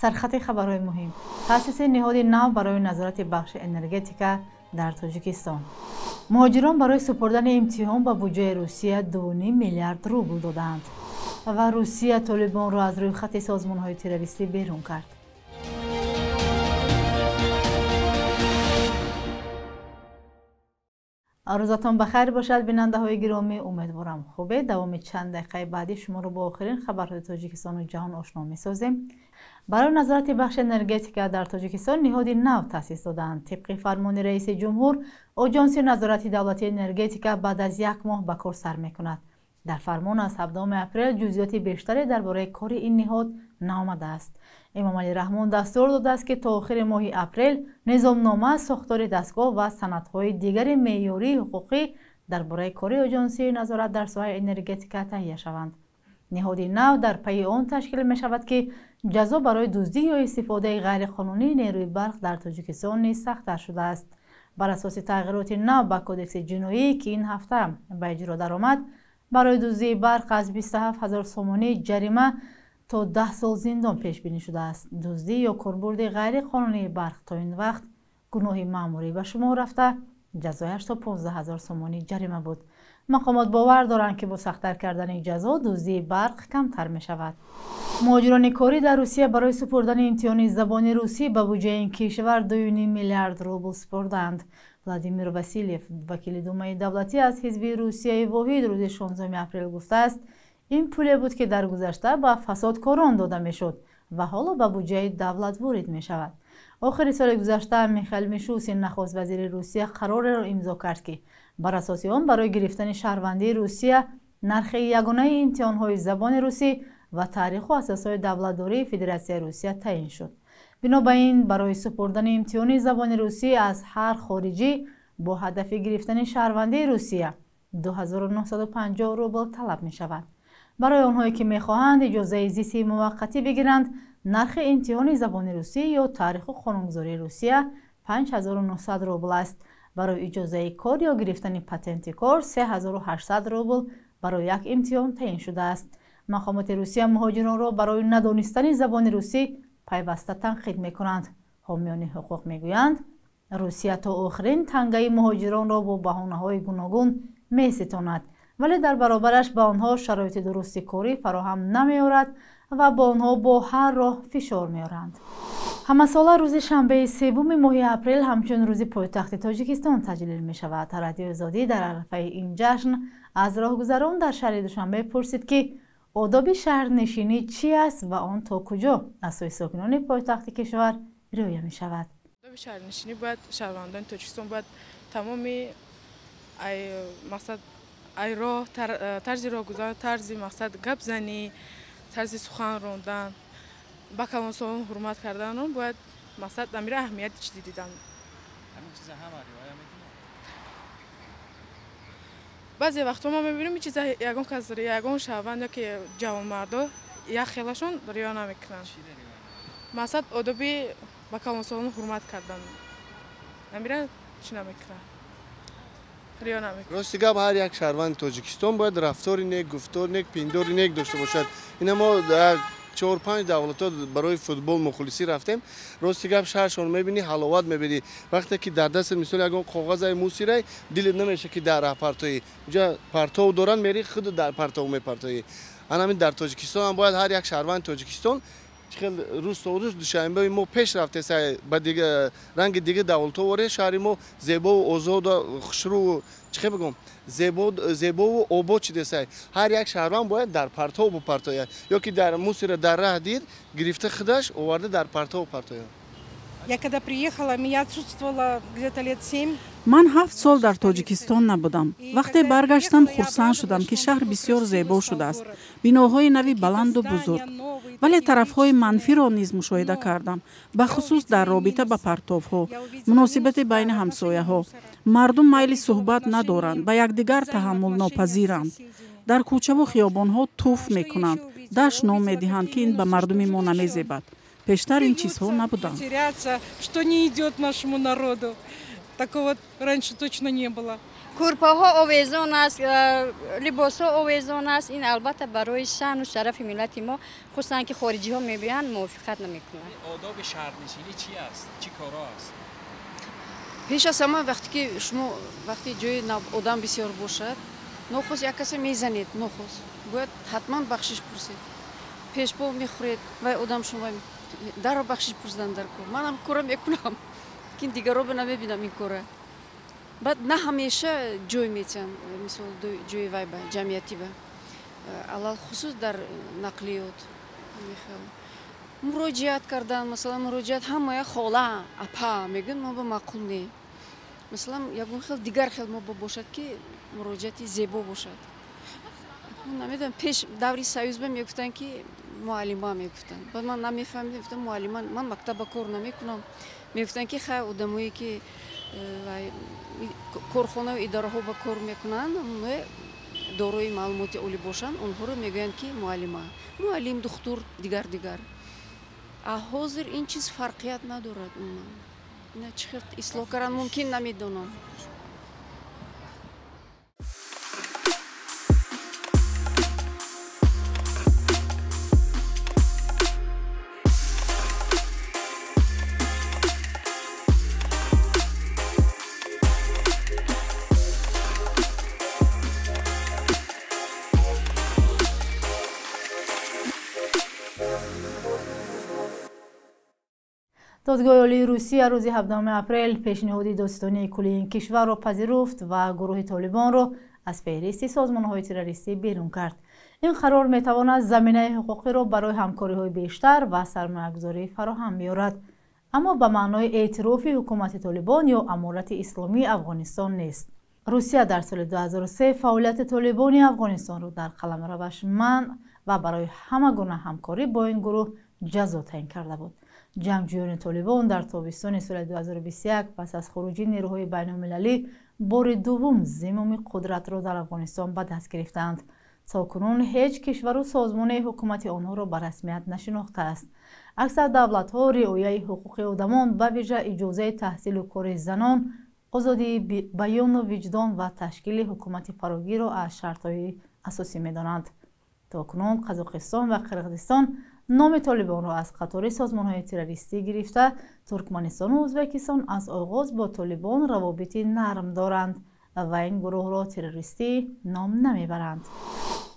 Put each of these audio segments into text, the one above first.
Сархати хабарҳои муҳим: таъсиси ниҳоди нав барои назорати бахши энергетика дар Тоҷикистон. Муҳоҷирон барои супурдани имтиҳон ба буҷаи Русия 2,5 миллиард рубл додаанд ва Русия Толибонро аз рӯйхати созмонҳои террористӣ берун кард. Рӯзатон ба хайр бошад, бинандаҳои гиромӣ. Умедворам, хубе. Давоми чанд дақиқаи баъдӣ шуморо бо охирин хабарҳои Тоҷикистону ҷаҳон ошно месозем. Барои назорати бахши энергетика дар Тоҷикистон ниҳоди нав таъсис додаанд. Тибқи фармони раиси ҷумҳур, Оҷонси назорати давлатии энергетика баъд аз як моҳ ба кор сар мекунад. Дар фармон аз 17 апрел ҷузъиёти бештаре дар бораи кори ин ниҳод наомадааст. Эмомалӣ Раҳмон дастур додааст, ки то охири моҳи апрел низомнома, сохтори дастгоҳ ва санадҳои дигари меъёрии ҳуқуқӣ дар бораи кори оҷонсии назорат дар соҳаи энергетика таҳия шаванд. Ниҳоди нав дар пайи он ташкил мешавад, ки ҷазо барои дуздӣ ё истифодаи ғайриқонунии нерӯи барқ дар Тоҷикистон низ сахттар шудааст. Бар асоси тағйироти нав ба кодекси ҷиноӣ, ки ин ҳафта ба иҷро даромад, барои дуздии барқ аз 27 ҳазор сомонӣ ҷарима то 10 сол зиндон пешбинӣ шудааст. Дуздӣ ё корбурди ғайриқонунии барқ то ин вақт гуноҳи маъмурӣ ба шумор рафта, ҷазояш то 15 ҳазор сомонӣ ҷарима буд. Мақомот бовар доранд, ки бо сахттар кардани ҷазо дуздии барқ камтар мешавад. Муҳоҷирони корӣ дар Русия барои супурдани имтиҳони забони русӣ ба буҷаи ин кишвар 2,5 миллиард рубл супурданд. Владимир Василев, вакили Думаи давлатӣ аз ҳизби Русияи воҳид, рӯзи 16 апрел гуфтааст, ин пуле буд, ки дар гузашта ба фасодкорон дода мешуд ва ҳоло ба буҷаи давлат ворид мешавад. Охири соли гузашта Михаил Мишустин, нахуст вазири Русия, қарореро имзо кард, ки бар асоси он барои гирифтани шаҳрвандии Русия нархи ягонаи имтиҳонҳои забони русӣ ва таъриху асосҳои давлатдории Федератсияи Русия таъин шуд. Бино ба ин, барои супурдани имтиҳони забони русӣ аз ҳар хориҷӣ бо ҳадафи гирифтани шаҳрвандии Русия 2950 рубл талаб мешавад. Барои онҳое, ки мехоҳанд иҷозаи зисти муваққатӣ бигиранд, нархи имтиҳони забони русӣ ё таъриху қонунгузории Русия 5900 рубл аст. Барои иҷозаи кор ё гирифтани патенти кор 3800 рубл барои як имтиҳон таъин шудааст. Мақомоти Русия муҳоҷиронро барои надонистани забони русӣ пайваста танқид мекунанд. Ҳомиёни ҳуқуқ мегӯянд, Русия то охирин тангаи муҳоҷиронро бо баҳонаҳои гуногун меситонад, вале дар баробараш ба онҳо шароити дурусти корӣ фароҳам намеорад ва бо онҳо бо ҳар роҳ фишор меоранд. Ҳамасола рӯзи шанбеи севуми моҳи апрел ҳамчун рӯзи пойтахти Тоҷикистон таҷлил мешавад. Радиои Озодӣ дар арафаи ин ҷашн аз роҳгузарон дар шаҳри Душанбе пурсид, ки одоби шаҳрнишинӣ чи аст ва он то куҷо аз сӯи сокинони пойтахти кишвар риоя мешавад. Одоби шаҳрнишинӣ бояд шаҳрвандони Тоҷикистон бояд тамоми мақсад ай роҳ, тарзи роҳгузар, тарзи мақсад гапзанӣ, тарзи сухан рондан, ба калонсолон ҳурмат карданро бояд мақсад амира аҳамияти чизи дидан. Баъзе вақтҳо ма мебинем, ин чиза ягон кас, ягон шаҳрванд ёки ҷавонмардо як хелашон риоя намекунанд. Мақсад одоби ба калонсолон ҳурмат кардан амира чӣ намекунанд, риоя намекунанд. Рости гап, ҳар як шаҳрванди Тоҷикистон бояд рафтори нек, гуфтори нек, пиндори нек дошта бошад. Ина мо дар чор-панҷ давлатҳо барои футбол мухлисӣ рафтем. Рости гап, шаҳршон мебинӣ, ҳаловат мебинӣ. Вақте ки дар дастат мисол ягон коғазаи мусирай, дилет намеша, ки дар раҳ партоӣ. Уҷа партов доранд, мери худ дар партов мепартоӣ. Ана ҳамин дар Тоҷикистон ҳам бояд ҳар як шаҳрванди Тоҷикистон хел рӯз то рӯз Душанбеи мо пеш рафтеса, ба ранги дига давлатҳо воре шаҳри мо зебову озоду хушрӯву, чӣ хел бигӯм, зебову обод шудесай. Ҳар як шаҳрванд бояд дар партов бупартояд ё ки дар мусира дар раҳ дид, гирифта худаш оварда дар партов партояд. Я когда приехала, меня отсутствовало где-то лет 7. Ман 7 сол дар Тоҷикистон набудам. Вақте баргаштам, хурсанд шудам, ки шаҳр бисёр зебо шудааст, биноҳои нави баланду бузург. Вале тарафҳои манфиро низ мушоҳида кардам, бахусус дар робита ба партовҳо, муносибати байни ҳамсояҳо. Мардум майли суҳбат надоранд, ба якдигар таҳаммулнопазиранд, дар кӯчаву хиёбонҳо туф мекунанд, дашном медиҳанд, ки ин ба мардуми мо намезебад. Пештар ин чизҳо набуданд. Что не идет нашему народу. Такого раньше точно не было. Кӯрпаҳо овезон аст, либосҳо овезон аст. Ин албатта барои шаъну шарафи миллати мо, хусусан ки хориҷиҳо мебиёянд, мувофиқат намекунанд. Одоби шаҳрнишинӣ чи аст? Чӣ коро аст? Пеш аз ҳама, вақте ки шумо вақте ҷои одам бисёр бошад, нохост як касе мезанед, нохост бояд ҳатман бахшиш пурсед. Пешпо мехӯред, вай одам шумо дарро бахшиш пурсидан дар кор. Манам кора мекунам, лекин дигаро намебинам ин кора. Баъд на ҳамеша ҷой метиҳанд, мисол ҷои вай ба ҷамъиятӣ ба, алалхусус дар нақлиёт. Муроҷиат кардан, масалан, муроҷиат ҳамая хола, апа мегӯянд, мо ба маъқул не. Масалан, ягон хел дигар хел мо ба бошад, ки муроҷиати зебо бошад. Намедонам, пеш даври союз ба мегуфтанд, ки муаллима мегуфтанд. Баъд ман намефаҳмидам, гуфтам муаллима, ман мактаба кор намекунам. Мегуфтанд, ки хай, одамое ки корхонаю идораҳо ба кор мекунанд, дорои маълумоти олӣ бошанд, онҳоро мегӯянд, ки муаллима, муаллим, духтур, дигар дигар. А ҳозир ин чиз фарқият надорад умуман. Ина чӣ хел ислоҳ кардан мумкин, намедонам. Додгоҳи Олии Русия рӯзи 17 апрел пешниҳоди додситонии кулли ин кишварро пазируфт ва гурӯҳи Толибонро аз феҳристи созмонҳои террористӣ берун кард. Ин қарор метавонад заминаи ҳуқуқиро барои ҳамкориҳои бештар ва сармоягузорӣ фароҳам биёрад, аммо ба маънои эътирофи ҳукумати Толибон ё Аморати Исломии Афғонистон нест. Русия дар соли 2003 фаъолияти Толибони Афғонистонро дар қаламраваш манъ ва барои ҳама гуна ҳамкорӣ бо ин гурӯҳ ҷазо таъин карда буд. Ҷангҷӯёни Толибон дар тобистони соли 2021 пас аз хуруҷи нерӯҳои байналмилалӣ бори дуввум зимоми қудратро дар Афғонистон ба даст гирифтаанд. То кунун ҳеҷ кишвару созмони ҳукумати онҳоро ба расмият нашинохтааст. Аксар давлатҳо риояи ҳуқуқи одамон, ба вижа иҷозаи таҳсилу кори занон, озодии баёну виҷдон ва ташкили ҳукумати фарогирро аз шартҳои асосӣ медонанд. То кунун Қазоқистон ва Қирғизистон номи Толибонро аз қатори созмонҳои террористӣ гирифта, Туркманистону Ӯзбекистон аз оғоз бо Толибон равобити нарм доранд ва ин гурӯҳро террористӣ ном намебаранд.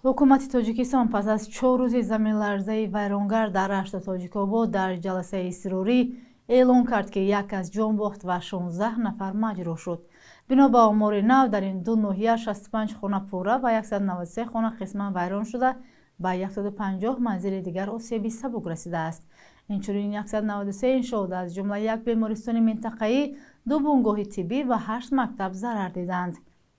Ҳукумати Тоҷикистон пас аз 4 рӯзи заминларзаи вайронгар дар Рашту Тоҷикобод дар ҷаласаи изтирорӣ эълон кард, ки як кас ҷон бохт ва 16 нафар маҷрӯҳ шуд. Бино ба омори нав, дар ин ду ноҳия 65 хона пурра ва 193 хона қисман вайрон шуда, ба 150 манзили дигар осеби сабук расидааст. Инчунин 193 иншоот, аз ҷумла як бемористони минтақаӣ, ду бунгоҳи тиббӣ ва 8 мактаб зарар диданд.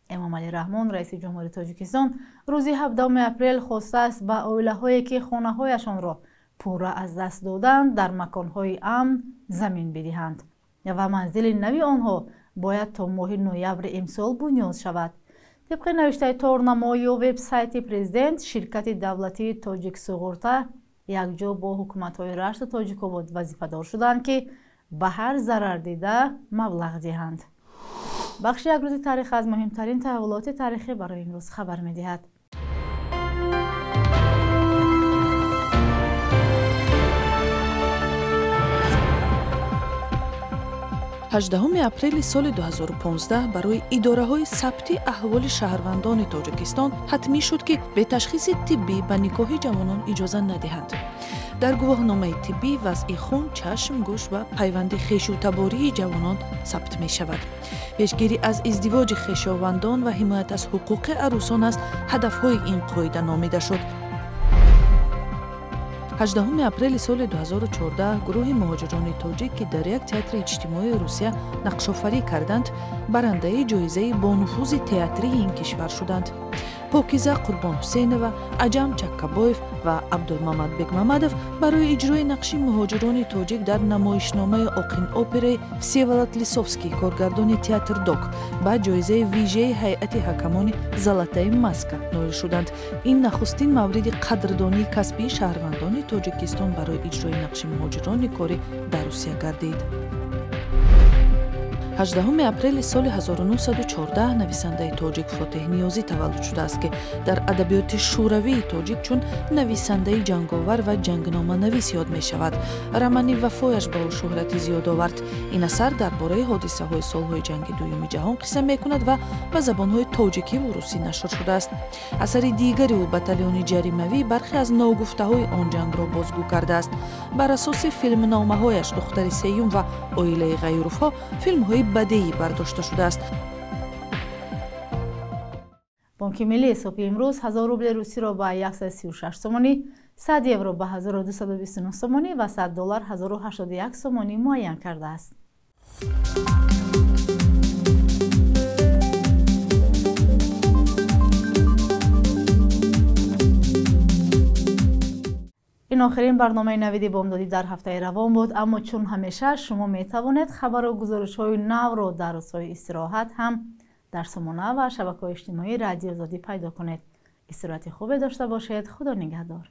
Эмомалӣ Раҳмон, раиси ҷумҳури Тоҷикистон, рӯзи 17 апрел хостааст ба оилаҳое, ки хонаҳояшонро пурра аз даст доданд, дар маконҳои амн замин бидиҳанд ва манзили нави онҳо бояд то моҳи ноябри имсол бунёд шавад. Тибқи навиштаи торнамо ё вебсайти президент, ширкати давлатии Тоҷиксуғурта якҷо бо ҳукуматҳои Рашту Тоҷикобод вазифадор шуданд, ки ба ҳар зарардида маблағ диҳанд. Бахши як рӯзи таърих аз муҳимтарин таҳаввулоти таърихӣ барои имрӯз хабар медиҳад. 18 апрели соли 2015 барои идораҳои сабти аҳволи шаҳрвандони Тоҷикистон ҳатмӣ шуд, ки бе ташхиси тиббӣ ба никоҳи ҷавонон иҷоза надиҳанд. Дар гувоҳномаи тиббӣ вазъи хун, чашм, гӯш ва пайванди хешутабории ҷавонон сабт мешавад. Пешгирӣ аз издивоҷи хешовандон ва ҳимоят аз ҳуқуқи арӯсон аз ҳадафҳои ин қоида номида шуд. 18 апрели соли 2014 гурӯҳи муҳоҷирони тоҷик, ки дар як театри иҷтимоии Русия нақшофарӣ карданд, барандаи ҷоизаи бонуфузи театрии ин кишвар шуданд. Покиза Қурбонҳусейнова, Аҷам Чаккабоев ва Абдулмамад Бекмамадов барои иҷрои нақши муҳоҷирони тоҷик дар намоишномаи оқин операи Всеволод Лисовский, коргардони театр Док, ба ҷоизаи вижаи ҳайати ҳакамони Золотая маска ноил шуданд. Ин нахустин мавриди қадрдонии касбии шаҳрвандони Тоҷикистон барои иҷрои нақши муҳоҷирони корӣ дар Русия гардид. 18 апрели соли 1914 нависандаи тоҷик Фотеҳ Ниёзӣ таваллуд шудааст, ки дар адабиёти шӯравии тоҷик чун нависандаи ҷанговар ва ҷангноманавис ёд мешавад. Романи «Вафояш» ба ӯ шӯҳрати зиёд овард. Ин асар дар бораи ҳодисаҳои солҳои ҷанги дуюми ҷаҳон қисса мекунад ва ба забонҳои тоҷикиву русӣ нашр шудааст. Асари дигари ӯ, «Батальони ҷаримавӣ», бархе аз ногуфтаҳои он ҷангро бозгӯ кардааст. Бар асоси филмномаҳояш «Духтари сеюм» ва «Оилаи Ғаюровҳо» филмҳои бадеӣ бардошта шудааст. Бонки Миллӣ субҳи имрӯз 1000 рубли русиро ба 136 сомонӣ, 100 евро ба 1229 сомонӣ ва 100 доллар 1081 сомонӣ муайян кардааст. Ин охирин барномаи «Навиди бомдодӣ» дар ҳафтаи равон буд, аммо чун ҳамеша шумо метавонед хабару гузоришҳои навро дар рӯзҳои истироҳат ҳам дар сомона ва шабакаҳои иҷтимоии Радиои Озодӣ пайдо кунед. Истироҳати хубе дошта бошед. Худо нигаҳдор.